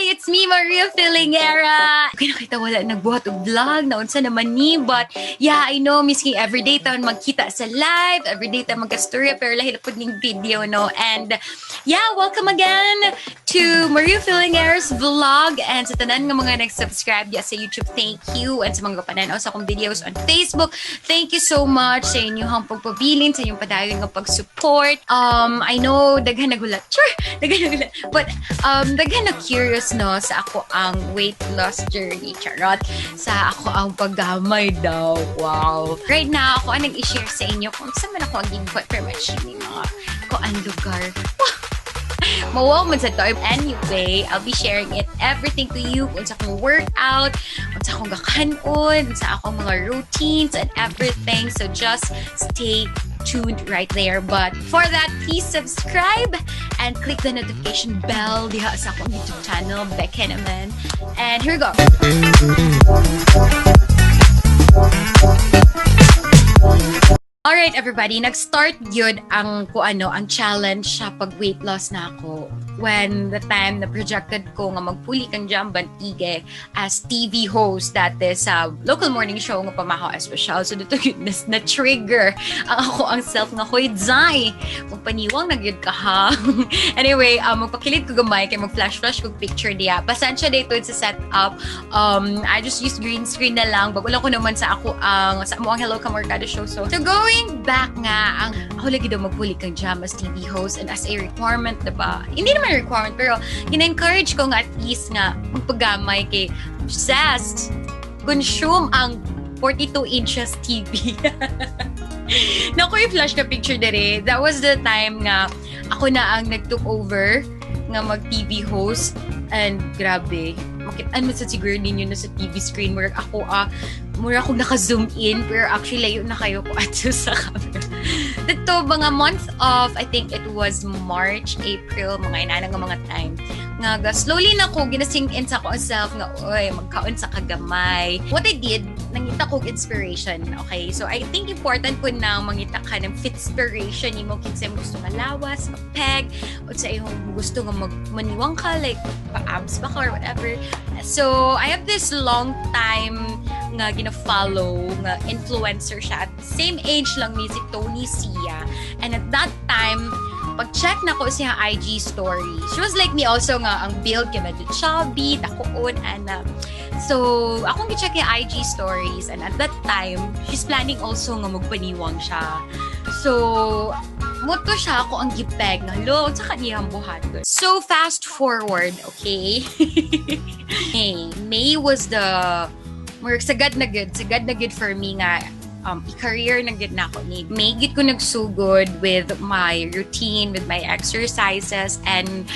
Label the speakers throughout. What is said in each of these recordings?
Speaker 1: Everybody! It's me, Maria Filingera! Okay, nakita wala nagbuhat og vlog, naunsa naman ni, but yeah, I know, miski everyday taon magkita sa live, everyday ta magkastorya, pero lahi na pud ning video, no? And yeah, welcome again to Maria Filingera's vlog and sa tanan nga mga nag-subscribe ya sa YouTube, thank you. And sa mga pananaw sa akong videos on Facebook, thank you so much sa inyong pagpabilin, sa inyong padayon nga pag-support. I know, daghan nagulat. Sure, daghan nagulat. But daghan na curious, no, sa ako ang weight loss journey. Charot. Sa ako ang paggamay daw. Wow. Right now, ako ang nag-i-share sa inyo kung saan man ako ang gibuhat, pero much mga ko ang lugar. Mawaw man sa to. Anyway, I'll be sharing it everything to you kung sa akong workout, kung sa akong gakanon, sa akong mga routines and everything. So just stay tuned right there. But for that, please subscribe and click the notification bell diha sa akong YouTube channel, Becca naman. And here we go. Alright, everybody, nag-start yun ang kung ano, ang challenge sa pag weight loss na ako when the time na projected ko nga magpuli kang Jam Bantigue as TV host dati sa local morning show nga Pamahaw Espesyal. So dito yun na trigger ang ako ang self nga, "Hoy Zai, magpaniwang na gyud ka ha." Anyway, magpakilid ko gamay kay mag-flash-flash ko picture diya. Pasensya dito sa setup. I just use green screen na lang. Bago lang ko naman sa ako ang sa mo ang Hello Kamorkada show. So going back nga, ang ako lagi daw magpuli kang Jam as TV host and as a requirement, diba? Hindi naman requirement, pero gina-encourage ko nga at least nga magpagamay kay obsessed consume ang 42 inches TV. Naku, i-flash ka picture dere. That was the time nga ako na ang nag-took over nga mag-TV host and grabe, makitaan mo sa siguro ninyo na sa TV screen murag ako mura akong naka-zoom in, pero actually layo na kayo ko ato sa camera. Dito mga month of, I think it was March, April, mga inana nga mga time nga ga slowly na ko ginasink in sa ako ang self nga, "Oy, magkaon sa kagamay." What I did, nangita ko og inspiration, okay? So I think important po na mangita ka ng fitspiration nimo, kinsa imong gusto nga lawas, peg, o sa imong gusto nga magmaniwang ka, like pa-abs ba ka or whatever. So I have this long time nga gina-follow nga influencer siya at same age lang ni si Tony Sia, and at that time pag-check na ko siya IG story, she was like me also nga ang build kay medyo chubby, dakoon, ana. So, akong gi-check yung IG stories and at that time, she's planning also nga magpaniwang siya. So, muto siya ako ang gipeg nga, lo, sa kaniyang buhaton. So, fast forward, okay? May. May was the, more sagad na good for me nga i-career na gud na ako ni. May gid ko nagsugod with my routine, with my exercises, and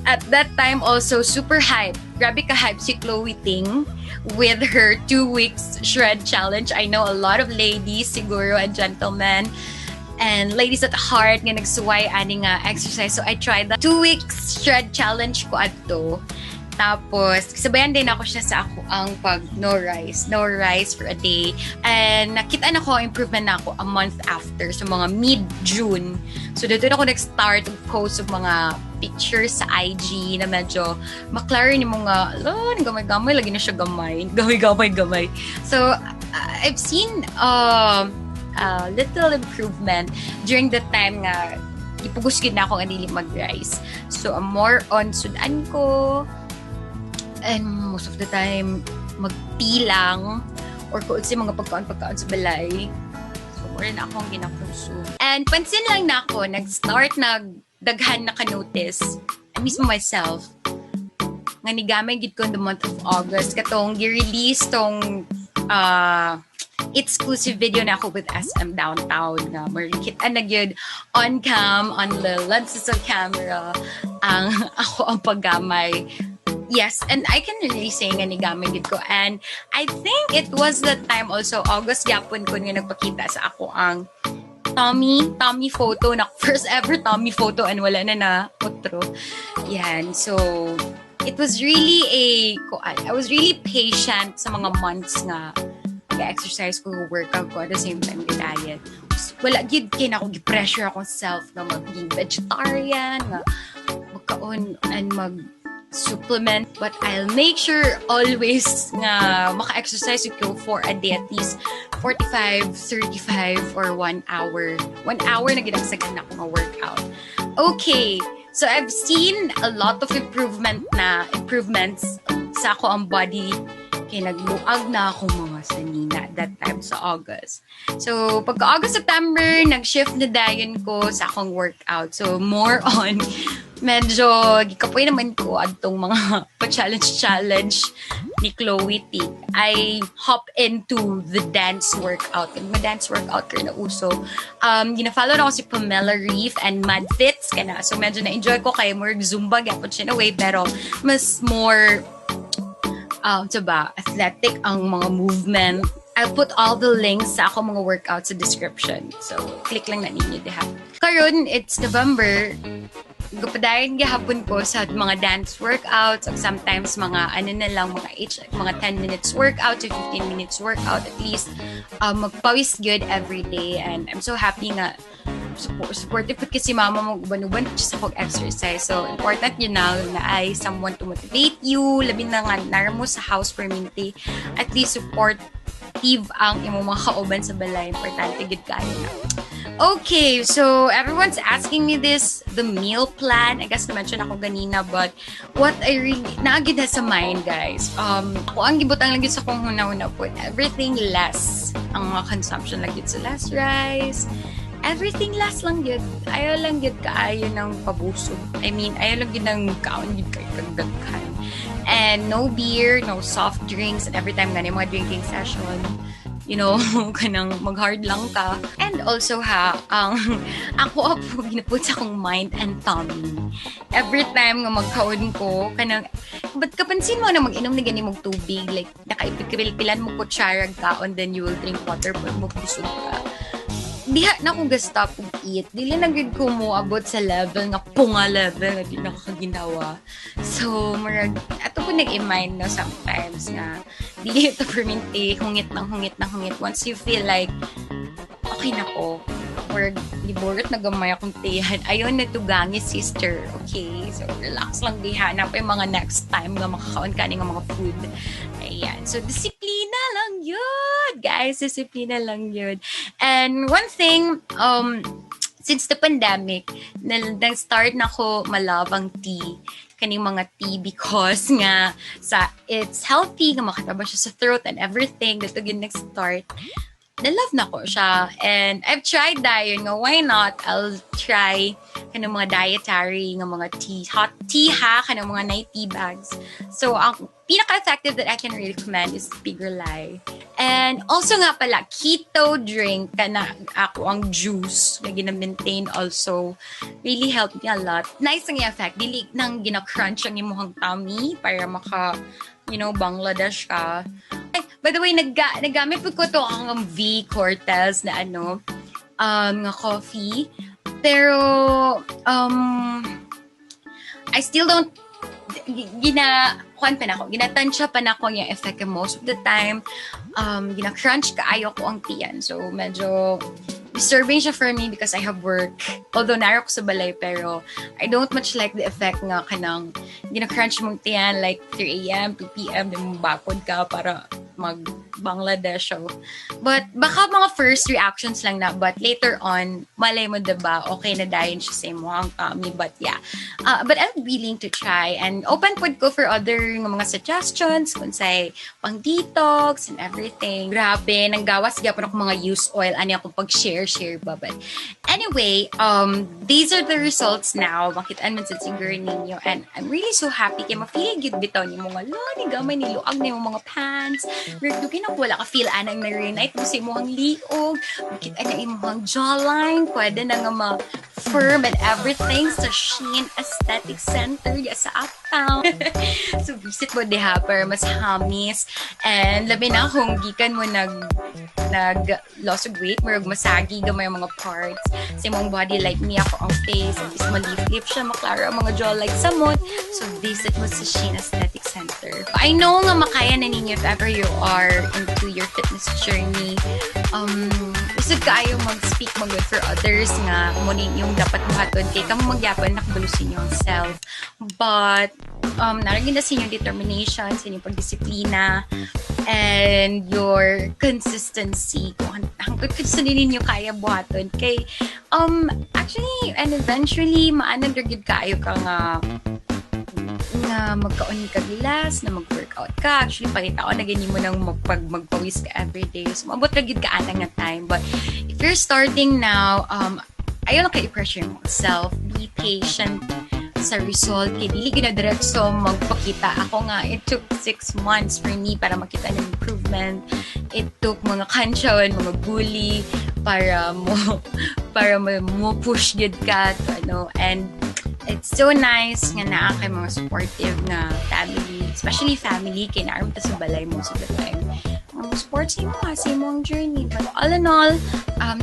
Speaker 1: at that time also super hype. Grabe ka hype si Chloe Ting with her 2 weeks shred challenge. I know a lot of ladies siguro and gentlemen and ladies at heart nga nagsuway ani nga exercise. So I tried the 2 weeks shred challenge ko adto. Tapos, sabayan din ako siya sa ako ang pag no rice. No rice for a day. And nakita na ko, improvement na ako a month after. So, mga mid-June. So, dito na ako nag-start og post of mga pictures sa IG na medyo maklaro ni mga, ala, gamay-gamay, lagi na siya gamay. Gamay-gamay, gamay. So, I've seen a little improvement during the time nga ipugos gid na ako nga dili mag-rice. So, more on sudan ko, and most of the time, mag-tea lang, or kung sa mga pagkaon-pagkaon sa balay. So, more na akong ginakonsume. And pansin lang na ako, nag-start nag daghan na ka-notice, and mismo myself, nga nigamay gid ko in the month of August, katong gi-release tong exclusive video na ako with SM Downtown nga marikit na gyud on cam, on the lenses of camera ang ako ang paggamay. Yes, and I can really say nga nigamay gid ko. And I think it was the time also, August gyapon ko nga nagpakita sa ako ang tummy photo na first ever tummy photo and wala na na otro. Yan. So, it was really a, I was really patient sa mga months nga ga-exercise ko, workout ko at the same time diet. Wala gid kay na ako gi-pressure akong self nga maging vegetarian, nga magkaon and mag Supplement, but I'll make sure always nga maka-exercise ko for a day, at least 45, 35 or 1 hour. 1 hour na ginagsagan na ako nga workout. Okay, so I've seen a lot of improvements sa akoang body kay nagluag na akong mga sanina that time sa August. So, pagka August, September, nag-shift na dayon ko sa akong workout. So, more on, medyo gikapoy naman ko adtong mga pa-challenge-challenge ni Chloe Ting. I hop into the dance workout. Yung mga dance workout karon na uso. Gina-follow na ako si Pamela Reif and Mad Fits kana. So, medyo na-enjoy ko kay more Zumba gyapon siya in a way, pero mas more diba, athletic ang mga movement. I'll put all the links sa ako mga workouts sa description. So, click lang na ninyo diha. Karon, it's November. Gapadayon gihapon ko sa mga dance workouts o sometimes mga ano na lang, mga H, mga 10 minutes workout to 15 minutes workout at least, magpawis good every day, and I'm so happy nga supportive pud kasi mama mo, uban-uban siya sa pag-exercise. So, important yun na naay someone to motivate you, labi na nga naa ra mo sa house permanente, at least supportive ang imong mga kauban sa balay. Importante gid kaayo na. Okay, so everyone's asking me this, the meal plan. I guess na-mention ako ganina, but what I really, naa gyud na sa mind, guys. Ako ang gibutang lang gyud sa akong huna-huna po, everything less. Ang mga consumption lang gyud sa less rice, everything less lang gyud. Ayaw lang gyud kaayo ng pabusog. I mean, ayaw lang gyud ng kaon gyud kay kagdaghan. And no beer, no soft drinks, and every time gani mga drinking session, kanang mag-hard lang ka. And also ha, ang ako po ginaput sa akong mind and tummy. Every time nga magkaon ko, kanang, ba't kapansin mo na mag-inom na gani mong tubig, like, nakaipikipil-pilan mo kutsara kaon, then you will drink water pag mabusog ka. Diha na akong ga-stop og eat. Dili na gyud ko mo abot sa level nga punga level nga di na kakaginawa. So, murag, ato po nag-i-mind no sometimes nga dili ito perminti, hungit ng hungit ng hungit. Once you feel like, okay na ko, or liborot na gamay akong tiyan, ayaw na tugangi, sister. Okay? So, relax lang diha. Na pa yung mga next time nga makakaon ka ni nga mga food. Ayan. So, disiplina lang yun. Guys, disiplina lang yun. And one thing, since the pandemic, nag-start na ko malove ang tea, kaning mga tea, because nga sa it's healthy nga makataba siya sa throat and everything. Dito gyud nag-start na-love na ko siya. And I've tried dayon nga why not? I'll try kanang mga dietary nga mga tea, hot tea ha, kanang mga night tea bags. So, ang pinaka-effective that I can really recommend is Pigrolai. And also nga pala, keto drink kana ako ang juice nga gina-maintain also really helped me a lot. Nice ang effect. Dili nang gina-crunch ang imong tummy para maka Bangladesh ka. Ay, by the way, naggamit po ko to ang V Cortez na ano, nga coffee. Pero, I still don't, gina, kuan pa na ako, ginatansya pa na ako yung effect most of the time. Gina-crunch kaayo ko ang tiyan. So, medyo disturbing siya for me because I have work. Although, naa ra ko sa balay, pero I don't much like the effect nga kanang gina-crunch mong tiyan like 3 a.m., 2 p.m., then bakod ka para mag Bangladesh show. But baka mga first reactions lang na, but later on, malay mo, diba, okay na dayon siya sa imong tummy. But yeah. But I'm willing to try and open pod ko for other nga mga suggestions kung say pang detox and everything. Grabe, nanggawas gyapon ako mga used oil ani akong pag-share share ba. But anyway, these are the results now. Makitaan man sa siguro ninyo and I'm really so happy kay ma-feel gyud bitaw nimo nga la ni gamay ni luag na imong mga pants. Dugay na wala ka feel anang na-reunite mo sa imong liog. Makita na imong jawline, pwede na nga ma firm and everything sa Sheen Aesthetic Center ya sa Uptown. So visit mo diha para mas hamis and labi na kung gikan mo nag loss of weight, murag masagi gamay ang mga parts sa imong body, like me, ako ang face at least malif-lif siya, maklaro ang mga jaw like samot. So visit mo sa Sheen Aesthetic Center. I know nga makaya na ninyo if ever you are into your fitness journey. Lisod kaayo mag-speak mag-good for others nga mo ni yung dapat buhaton kay kamo magyapon nakabalo sa inyong self. But Naa ra gyud na sa inyong determination, sa inyong pagdisiplina, and your consistency. Kung hangtod kung sa ninyo kaya buhaton. Kay, actually, and eventually, maanad ra gyud kaayo ka nga magkaon ka less, na mag-workout ka. Actually, pangitaon na gani mo nang magpawis ka everyday. So, maabot ra gyud ka ana nga time. But if you're starting now, ayaw lang kayo i-pressure yourself. Be patient sa result. Kay dili gyud na diretso magpakita. Ako nga, it took 6 months for me para makita ng improvement. It took mga kantsaw and mga bully para mo push gyud ka to ano, and it's so nice nga naa kay mga supportive nga family, especially family, kay naa ta sa balay most of the time. Ang support sa imo sa imong journey. But all in all,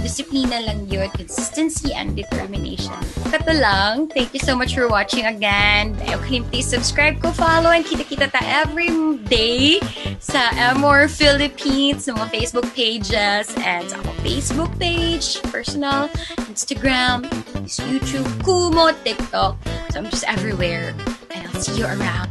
Speaker 1: disiplina lang gyud, consistency and determination. Kato lang. Thank you so much for watching again. Ayaw please subscribe ko, follow, and kita-kita ta every day sa Emor Philippines, sa mga Facebook pages, and sa ako Facebook page, personal, Instagram, YouTube, Kumu, TikTok. So I'm just everywhere. And I'll see you around.